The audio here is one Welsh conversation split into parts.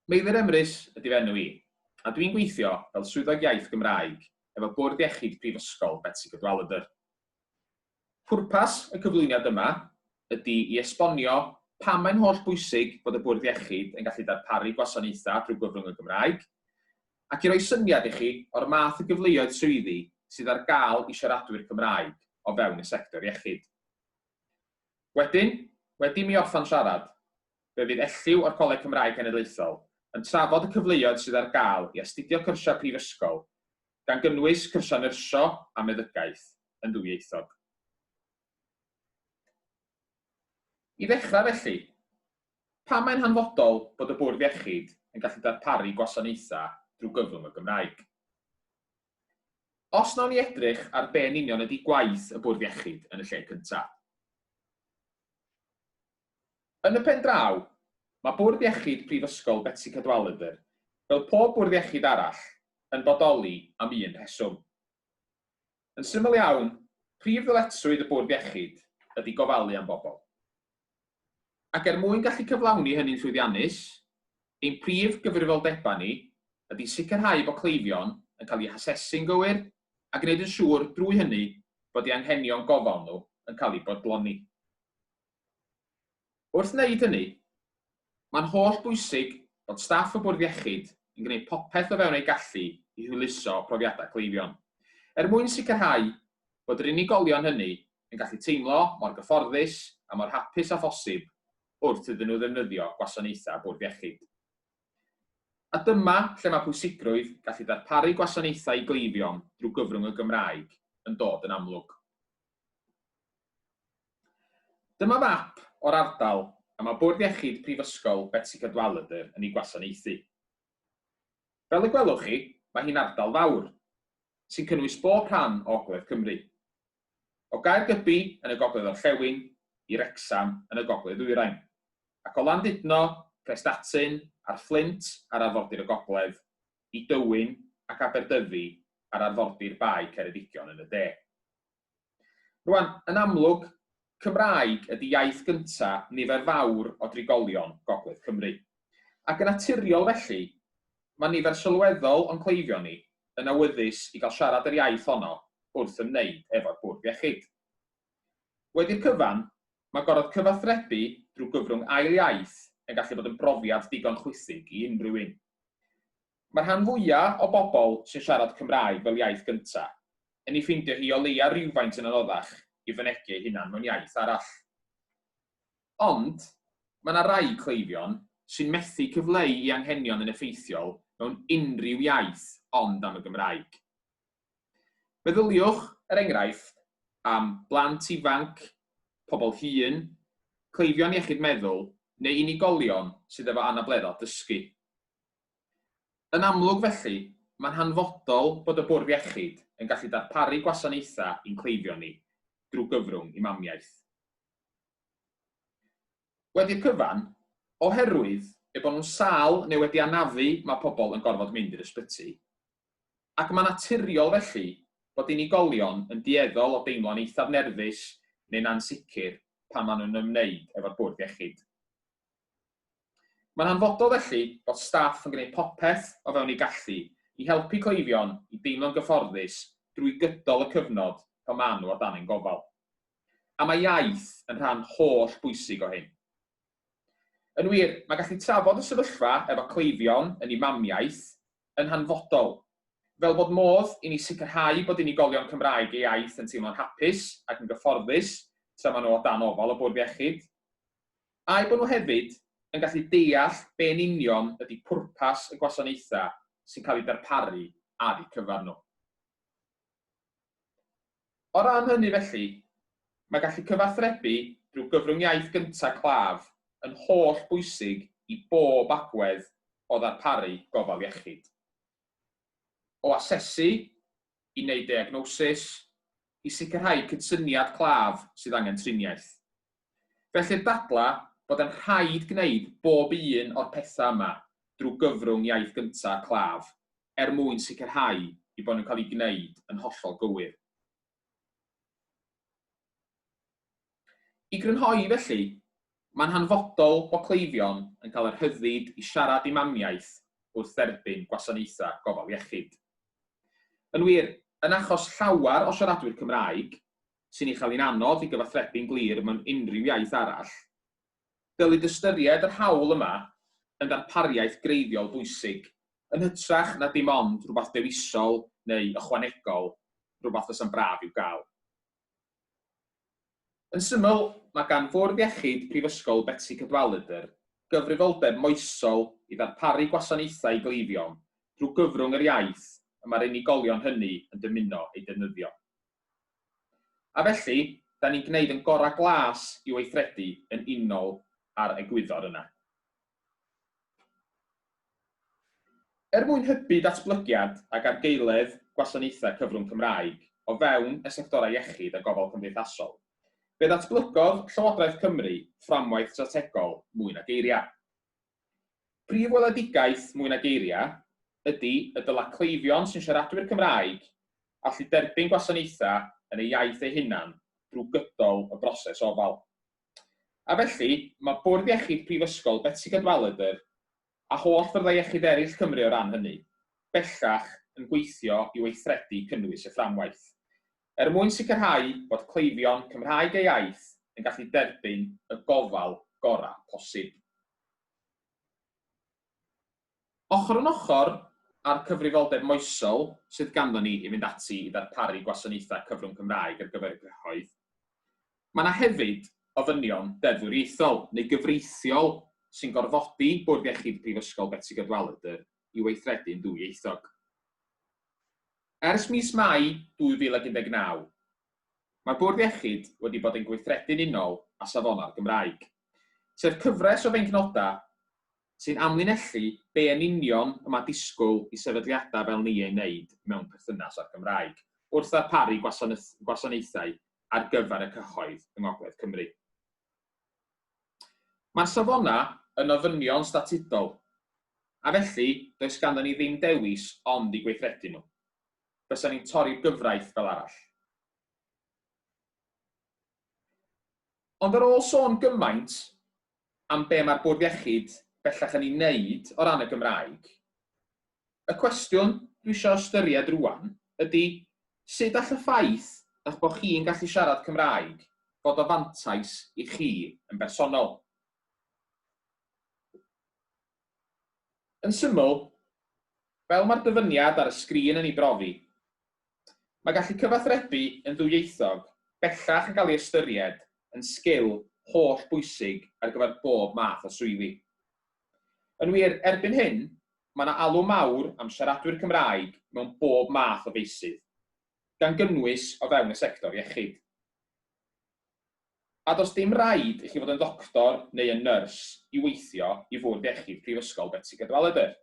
Meilir Emrys ydy fy enw i, a dwi'n gweithio fel Swyddog Iaith Gymraeg efo Bwrdd Iechyd Prifysgol Betsi Cadwaladr. Pwrpas y cyflwyniad yma ydy i esbonio pam mae'n holl bwysig bod y Bwrdd Iechyd yn gallu darparu gwasanaethau drwy gyfrwng y Gymraeg, ac i roi syniad i chi o'r math o gyfleoedd swyddi sydd ar gael i siaradwyr Cymraeg o fewn y sector iechyd. Wedyn, wedi i mi orffen siarad, fe fydd Elliw o'r Coleg Cymraeg Cenedlaethol yn trafod y cyfleoedd sydd ar gael i astudio cyrsiau prifysgol, gan gynnwys cyrsiau nyrsio a meddygaeth, yn ddwyieithog. I ddechrau felly, pam mae'n hanfodol bod y Bwrdd Iechyd yn gallu darparu gwasanaethau drwy gyfrwng y Gymraeg? Os wnawn ni edrych ar be yn union ydy gwaith y Bwrdd Iechyd yn y lle cyntaf. Yn y pen draw, mae Bwrdd Iechyd Prifysgol Betsi Cadwaladr, fel pob bwrdd iechyd arall, yn bodoli am un rheswm. Yn syml iawn, prif ddyletswydd y Bwrdd Iechyd ydy gofalu am bobl. Ac er mwyn gallu cyflawni hynny'n llwyddiannus, ein prif gyfrifoldebau ni ydy sicrhau bod cleifion yn cael eu hasesu'n gywir a gwneud yn siŵr drwy hynny bod eu anghenion gofal nhw yn cael eu bodloni. Wrth wneud hynny, mae'n holl bwysig bod staff y Bwrdd Iechyd yn gwneud popeth o fewn eu gallu i hwyluso profiadau cleifion, er mwyn sicrhau bod yr unigolion hynny yn gallu teimlo mor gyfforddus a mor hapus â phosib wrth iddyn nhw ddefnyddio gwasanaethau Bwrdd Iechyd. A dyma lle mae pwysigrwydd gallu darparu gwasanaethau i gleifion drwy gyfrwng y Gymraeg yn dod yn amlwg. Dyma fap o'r ardal a mae Bwrdd Iechyd Prifysgol Betsi Cadwaladr yn ei gwasanaethu. Fel y gwelwch chi, mae hi'n ardal fawr, sy'n cynnwys bob rhan o Ogledd Cymru. O Gaergybi yn y gogledd-orllewin i Wrecsam yn y gogledd-ddwyrain, ac o Landudno, Prestatyn a'r Fflint ar arfordir y gogledd, i Dywyn ac Aberdyfi ar arfordir Bae Ceredigion yn y de. Rwan, yn amlwg, Cymraeg ydy iaith gynta nifer fawr o drigolion Gogledd Cymru. Ac yn naturiol felly, mae nifer sylweddol o'n cleifion ni yn awyddus i gael siarad yr iaith honno wrth ymwneud efo'r Bwrdd Iechyd. Wedi'r cyfan, mae gorfod cyfathrebu drwy gyfrwng ail iaith yn gallu bod yn brofiad digon chwithig i unrhyw un. Mae'r rhan fwya' o bobl sy'n siarad Cymraeg fel iaith gynta' yn ei ffeindio hi o leia' rywfaint yn anoddach i fynegi eu hunan mewn iaith arall. Ond, mae 'na rai cleifion sy'n methu cyfleu eu anghenion yn effeithiol mewn unrhyw iaith ond am y Gymraeg. Meddyliwch, er enghraifft, am blant ifanc, pobl hŷn, cleifion iechyd meddwl neu unigolion sydd efo anableddau dysgu. Yn amlwg felly, mae'n hanfodol bod y Bwrdd Iechyd yn gallu darparu gwasanaethau i'n cleifion ni drwy gyfrwng eu mamiaith. Wedi'r cyfan, oherwydd eu bod nhw'n sâl neu wedi anafu mae pobl yn gorfod mynd i'r ysbyty, ac mae'n naturiol felly bod unigolion yn dueddol o deimlo'n eithaf nerfus neu'n ansicr pan maen nhw'n ymwneud efo'r Bwrdd Iechyd. Mae'n hanfodol felly bod staff yn gwneud popeth o fewn eu gallu i helpu cleifion i deimlo'n gyfforddus drwy gydol y cyfnod pan maen nhw o dan ein gofal. A mae iaith yn rhan holl bwysig o hyn. Yn wir, mae gallu trafod y sefyllfa efo cleifion yn eu mamiaith yn hanfodol, fel bod modd i ni sicrhau bod unigolion Cymraeg eu iaith yn teimlo'n hapus ac yn gyfforddus tra maen nhw o dan ofal y Bwrdd Iechyd, A'u bod nhw hefyd yn gallu deall be yn union ydy pwrpas y gwasanaethau sy'n cael eu darparu ar eu cyfer nhw. O ran hynny felly, mae gallu cyfathrebu drwy gyfrwng iaith gyntaf claf yn holl bwysig i bob agwedd o ddarparu gofal iechyd. O asesu, i wneud diagnosis, i sicrhau cydsyniad claf sydd angen triniaeth. Felly'r dadlau bod yn rhaid gwneud bob un o'r pethau yma drwy gyfrwng iaith gyntaf claf er mwyn sicrhau eu bod nhw'n cael eu gwneud yn hollol gywir. I grynhoi felly, Mae'n hanfodol bod cleifion yn cael yr rhyddid i siarad eu mamiaith wrth dderbyn gwasanaethau gofal iechyd. Yn wir, yn achos llawer o siaradwyr Cymraeg, sy'n ei chael hi'n anodd i gyfathrebu'n glir mewn unrhyw iaith arall, dylid ystyried yr hawl yma yn ddarpariaeth greiddiol bwysig, yn hytrach na dim ond rhywbeth dewisol neu ychwanegol, rhywbeth fysa'n braf i'w gael. Yn syml, mae gan Fwrdd Iechyd Prifysgol Betsi Cadwaladr gyfrifoldeb moesol i ddarparu gwasanaethau i gleifion drwy gyfrwng yr iaith y mae'r unigolion hynny yn dymuno ei defnyddio. A felly, da ni'n gwneud yn gorau glas i weithredu yn unol â'r egwyddor yna. Er mwyn hybu datblygiad ac argaeledd gwasanaethau cyfrwng Cymraeg o fewn y sectorau iechyd a gofal cymdeithasol, fe ddatblygodd Llywodraeth Cymru fframwaith strategol Mwy na Geiriau. Prif weledigaeth Mwy na Geiriau ydy y dylai cleifion sy'n siaradwyr Cymraeg allu derbyn gwasanaethau yn eu iaith eu hunan drwy gydol y broses ofal. A felly, mae Bwrdd Iechyd Prifysgol Betsi Cadwaladr a holl fyrddau iechyd eraill Cymru o ran hynny, bellach yn gweithio i weithredu cynnwys y fframwaith, er mwyn sicrhau bod cleifion Cymraeg eu iaith yn gallu derbyn y gofal gorau posib. Ochr yn ochr â'r cyfrifoldeb moesol sydd ganddon ni i fynd ati i ddarparu gwasanaethau cyfrwng Cymraeg ar gyfer y cyhoedd, Mae yna hefyd ofynion deddfwriaethol neu gyfreithiol sy'n gorfodi Bwrdd Iechyd Prifysgol Betsi Cadwaladr i weithredu'n ddwyieithog. Ers mis Mai 2019, mae'r Bwrdd Iechyd wedi bod yn gweithredu'n unol â Safonau'r Gymraeg, sef cyfres o feincnodau sy'n amlinellu be yn union y mae disgwyl i sefydliadau fel ni ei wneud mewn perthynas â'r Gymraeg wrth ddarparu gwasanaethau ar gyfer y cyhoedd yng Ngogledd Cymru. Mae'r safonau yn ofynion statudol, a felly does ganddon ni ddim dewis ond i gweithredu nhw. Bysa ni'n torri'r gyfraith fel arall. Ond ar ôl sôn gymaint am be mae'r Bwrdd Iechyd bellach yn ei wneud o ran y Gymraeg, y cwestiwn dwi isio ystyried rŵan ydy sut all y ffaith eich bod chi'n gallu siarad Cymraeg fod o fantais i chi yn bersonol? Yn syml, fel mae'r dyfyniad ar y sgrin yn ei brofi, Mae gallu cyfathrebu yn ddwyieithog bellach yn cael ei ystyried yn sgil holl bwysig ar gyfer bob math o swyddi. Yn wir, erbyn hyn, mae yna alw mawr am siaradwyr Cymraeg mewn bob math o feysydd, gan gynnwys o fewn y sector iechyd. A does dim raid i chi fod yn ddoctor neu yn nyrs i weithio i Fwrdd Iechyd Prifysgol Betsi Cadwaladr.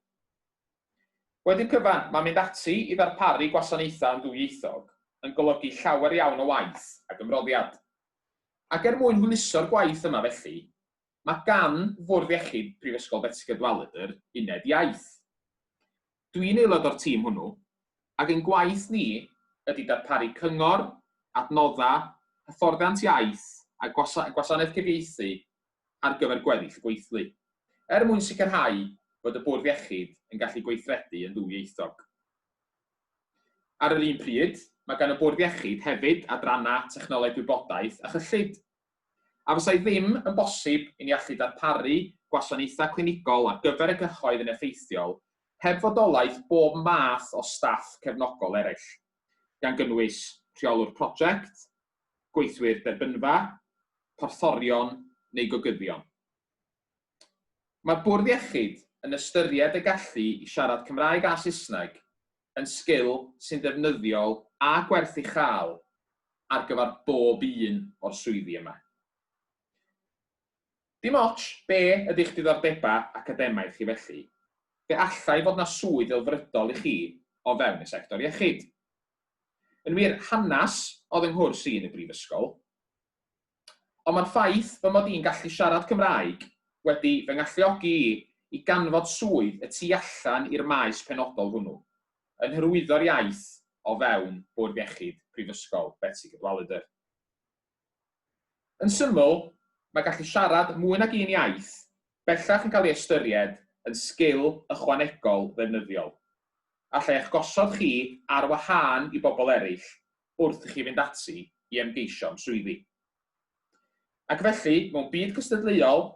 Wedi'r cyfan, mae mynd ati i ddarparu gwasanaethau yn ddwyieithog yn golygu llawer iawn o waith ac ymroddiad. Ac er mwyn hwyluso'r gwaith yma felly, mae gan Fwrdd Iechyd Prifysgol Betsi Cadwaladr uned iaith. Dwi'n aelod o'r tîm hwnnw, ac ein gwaith ni ydy darparu cyngor, adnoddau, hyfforddiant iaith a gwasanaeth cyfieithu ar gyfer gweddill y gweithlu, er mwyn sicrhau bod y Bwrdd Iechyd yn gallu gweithredu yn ddwyieithog. Ar yr un pryd, mae gan y Bwrdd Iechyd hefyd adrannau Technoleg Gwybodaeth a Chyllid. A fasai ddim yn bosib i ni allu darparu gwasanaethau clinigol ar gyfer y cyhoedd yn effeithiol heb fodolaeth bob math o staff cefnogol eraill, gan gynnwys rheolwr prosiect, gweithwyr derbynfa, porthorion neu gogyddion. Mae'r Bwrdd Iechyd yn ystyried y gallu i siarad Cymraeg a Saesneg yn sgil sy'n ddefnyddiol a gwerth ei chael ar gyfer bob un o'r swyddi yma. Dim ots be ydy'ch diddordebau academaidd chi felly, fe allai fod 'na swydd ddelfrydol i chi o fewn y sector iechyd. Yn wir, hanes oedd yng nghwrs i yn y brifysgol. Ond mae'r ffaith fy mod i'n gallu siarad Cymraeg wedi fy ngalluogi i i ganfod swydd y tu allan i'r maes penodol hwnnw, yn hyrwyddo'r iaith o fewn Bwrdd Iechyd Prifysgol Betsi Cadwaladr. Yn syml, Mae gallu siarad mwy nag un iaith bellach yn cael ei ystyried yn sgil ychwanegol ddefnyddiol. Allai eich gosod chi ar wahân i bobl eraill wrth i chi fynd ati i ymgeisio am swyddi. Ac felly, mewn byd cystadleuol,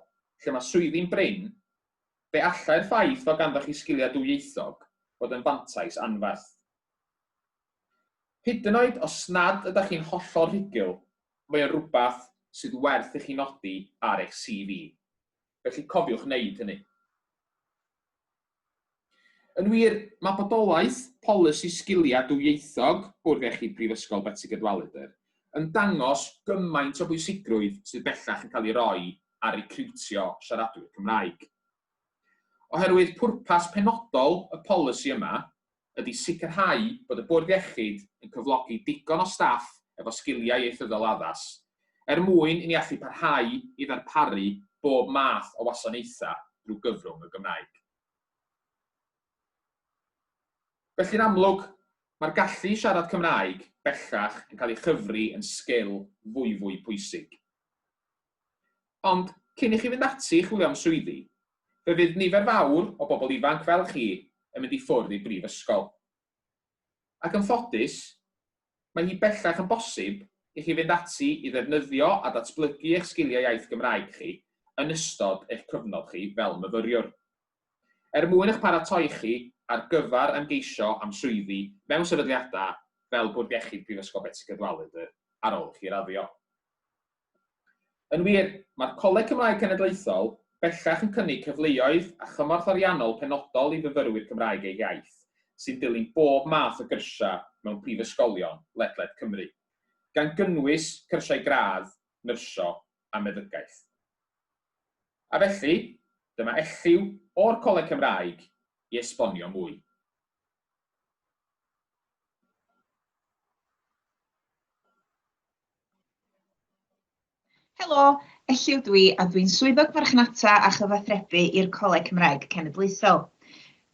lle mae swyddi'n brin, fe allai'r ffaith fod ganddoch chi sgiliau dwyieithog fod yn fantais anferth. Hyd yn oed os nad ydych chi'n hollol rhugl, mae o'n rhywbeth sydd werth i chi nodi ar eich CV. Felly cofiwch wneud hynny. Yn wir, mae bodolaeth polisi sgiliau dwyieithog Bwrdd Iechyd Prifysgol Betsi Cadwaladr yn dangos gymaint o bwysigrwydd sydd bellach yn cael ei roi ar recriwtio siaradwyr Cymraeg. Oherwydd pwrpas penodol y polisi yma ydy sicrhau bod y Bwrdd Iechyd yn cyflogi digon o staff efo sgiliau ieithyddol addas, er mwyn i ni allu parhau i ddarparu bob math o wasanaethau drwy gyfrwng y Gymraeg. Felly'n amlwg, mae'r gallu i siarad Cymraeg bellach yn cael ei chyfri yn sgil fwyfwy pwysig. Ond, cyn i chi fynd ati i chwilio am swyddi, fe fydd nifer fawr o bobl ifanc fel chi yn mynd i ffwrdd i'r brifysgol. Ac yn ffodus, mae hi bellach yn bosib i chi fynd ati i ddefnyddio a datblygu eich sgiliau iaith Gymraeg chi yn ystod eich cyfnod chi fel myfyriwr. Er mwyn eich paratoi chi ar gyfer ymgeisio am swyddi mewn sefydliadau fel Bwrdd Iechyd Prifysgol Betsi Cadwaladr ar ôl i chi raddio. Yn wir, mae'r Coleg Cymraeg Cenedlaethol bellach yn cynnig cyfleoedd a chymorth ariannol penodol i fyfyrwyr Cymraeg eu hiaith sy'n dilyn bob math o gyrsiau mewn prifysgolion ledled Cymru, gan gynnwys cyrsiau gradd, nyrsio a meddygaeth. A felly, dyma Elliw o'r Coleg Cymraeg i esbonio mwy. Helo, Elliw dwi a dwi'n Swyddog Marchnata a Chyfathrebu i'r Coleg Cymraeg Cenedlaethol.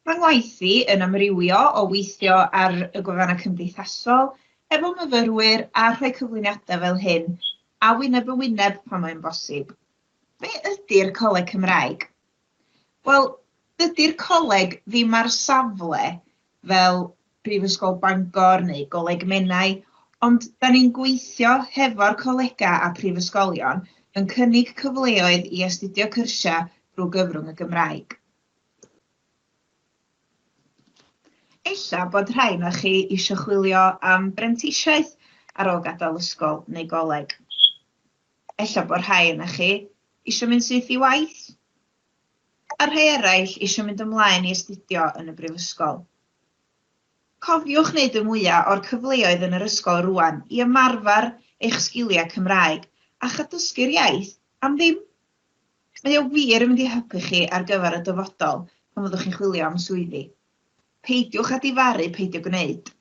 Mae ngwaith i yn amrywio o weithio ar y gwefannau cymdeithasol, efo myfyrwyr a rhoi cyflwyniadau fel hyn, a wyneb yn wyneb pan mae'n bosib. Be ydy'r Coleg Cymraeg? Wel, dydy'r coleg ddim ar safle fel Prifysgol Bangor neu Goleg Menai, ond da ni'n gweithio hefo'r colegau a prifysgolion yn cynnig cyfleoedd i astudio cyrsiau drwy gyfrwng y Gymraeg. Ella bod rhai ohonoch chi isio chwilio am brentisiaeth ar ôl gadael ysgol neu goleg. Ella bod rhai ohonoch chi isio mynd syth i waith, a rhai eraill isio mynd ymlaen i astudio yn y brifysgol. Cofiwch wneud y mwyaf o'r cyfleoedd yn yr ysgol rŵan i ymarfer eich sgiliau Cymraeg a chael dysgu'r iaith am ddim. Mae o wir yn mynd i helpu chi ar gyfer y dyfodol pan fyddwch chi'n chwilio am swyddi. Peidiwch â difaru peidio gwneud.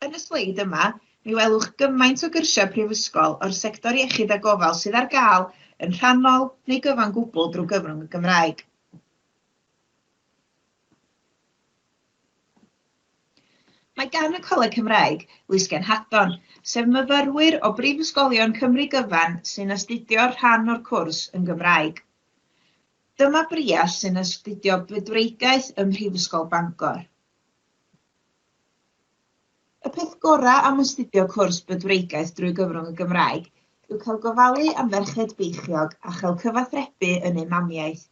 Yn y sleid yma, mi welwch gymaint o gyrsiau prifysgol o'r sector iechyd a gofal sydd ar gael yn rhannol neu gyfan gwbl drwy gyfrwng y Gymraeg. Mae gan y Coleg Cymraeg Lysgenhadon, sef myfyrwyr o brifysgolion Cymru gyfan sy'n astudio rhan o'r cwrs yn Gymraeg. Dyma Briall sy'n astudio Bydwreigiaeth ym Mhrifysgol Bangor. Y peth gorau am astudio cwrs bydwreigiaeth drwy gyfrwng y Gymraeg yw cael gofalu am ferched beichiog a chael cyfathrebu yn eu mamiaith,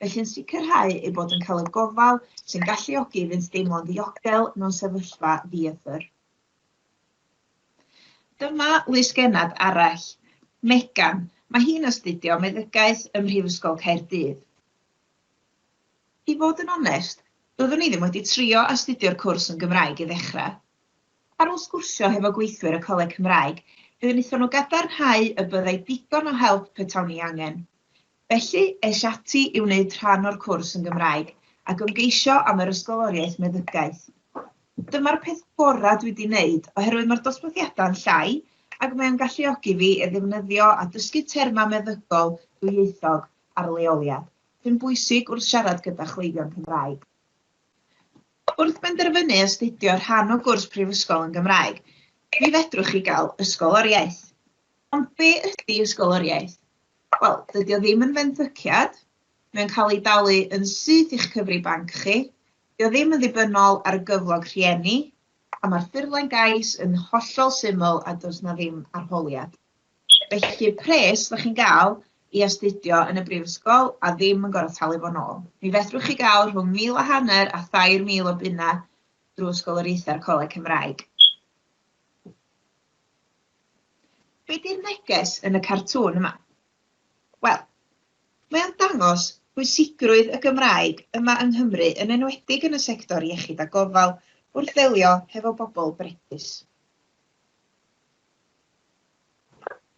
felly'n sicrhau eu bod yn cael y gofal sy'n galluogi iddynt deimlo'n ddiogel mewn sefyllfa ddieithr. Dyma lysgennad arall, Megan. Mae hi'n astudio meddygaeth ym Mhrifysgol Caerdydd. I fod yn onest, doeddwn i ddim wedi trio astudio'r cwrs yn Gymraeg i ddechrau. Ar ôl sgwrsio hefo gweithwyr y Coleg Cymraeg, fe wnaethon nhw gadarnhau y byddai digon o help petawn i angen. Felly, es ati i wneud rhan o'r cwrs yn Gymraeg ac ymgeisio am yr ysgoloriaeth meddygaeth. Dyma'r peth gorau dwi 'di wneud oherwydd mae'r dosbarthiadau'n llai ac mae o'n galluogi fi i ddefnyddio a dysgu termau meddygol dwyieithog ar leoliad, sy'n bwysig wrth siarad gyda chleifion Cymraeg. Wrth benderfynu astudio rhan o gwrs prifysgol yn Gymraeg, mi fedrwch chi gael ysgoloriaeth. Ond be ydy ysgoloriaeth? Wel, dydy o ddim yn fenthyciad, mae'n cael ei dalu yn syth i'ch cyfri banc chi, 'di o ddim yn ddibynnol ar gyflog rhieni, a mae'r ffurflen gais yn hollol syml a does 'na ddim arholiad. Felly pres 'da chi'n gael i astudio yn y brifysgol a ddim yn gorfod talu fo nôl. Mi fedrwch chi gael rhwng 1,500 a 3,000 o bunna drwy Ysgoloriaethau'r Coleg Cymraeg. Be 'di'r neges yn y cartŵn yma? Wel, mae o'n dangos pwysigrwydd y Gymraeg yma yng Nghymru, yn enwedig yn y sector iechyd a gofal, wrth ddelio hefo bobl bregus.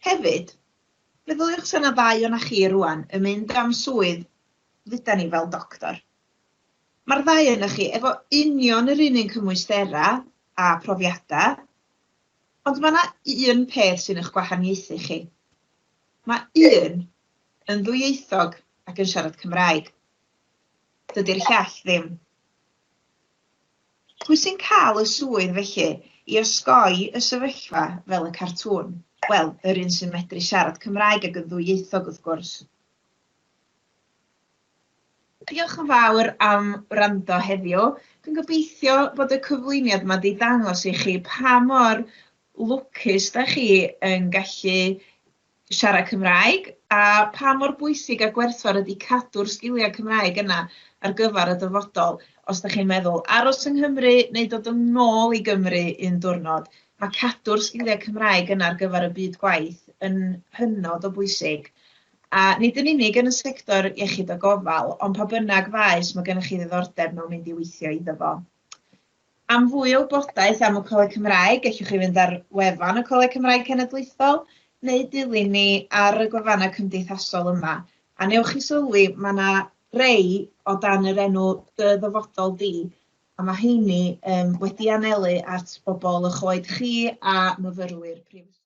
Hefyd, meddyliwch 'sa 'na ddau o'na chi rŵan yn mynd am swydd, dduda ni fel doctor. Mae'r ddau ohonoch chi efo union yr un un cymwysterau a profiadau, ond mae yna un peth sy'n eich gwahaniaethu chi. Mae un yn ddwyieithog ac yn siarad Cymraeg. Dydy'r llall ddim. Pwy sy'n cael y swydd felly i osgoi y sefyllfa fel y cartŵn? Wel, yr un sy'n medru siarad Cymraeg ac yn ddwyieithog wrth gwrs. Diolch yn fawr am wrando heddiw. Dwi'n gobeithio bod y cyflwyniad yma wedi dangos i chi pa mor lwcus da chi yn gallu siarad Cymraeg a pa mor bwysig a gwerthfawr ydy cadw'r sgiliau Cymraeg yna ar gyfer y dyfodol os da chi'n meddwl aros yng Nghymru neu dod yn ôl i Gymru un diwrnod. Mae cadw'r sgiliau Cymraeg yna ar gyfer y byd gwaith yn hynod o bwysig. A nid yn unig yn y sector iechyd a gofal, ond pa bynnag faes mae gennych chi ddiddordeb mewn mynd i weithio iddo fo. Am fwy o wybodaeth am y Coleg Cymraeg, gallwch chi fynd ar wefan y Coleg Cymraeg Cenedlaethol neu dilyn ni ar y gwefannau cymdeithasol yma. A newch chi sylwi, mae yna rei o dan yr enw Dy Ddyfodol Di, a mae heini wedi anelu at bobl y'ch oed chi a myfyrwyr prifysgol.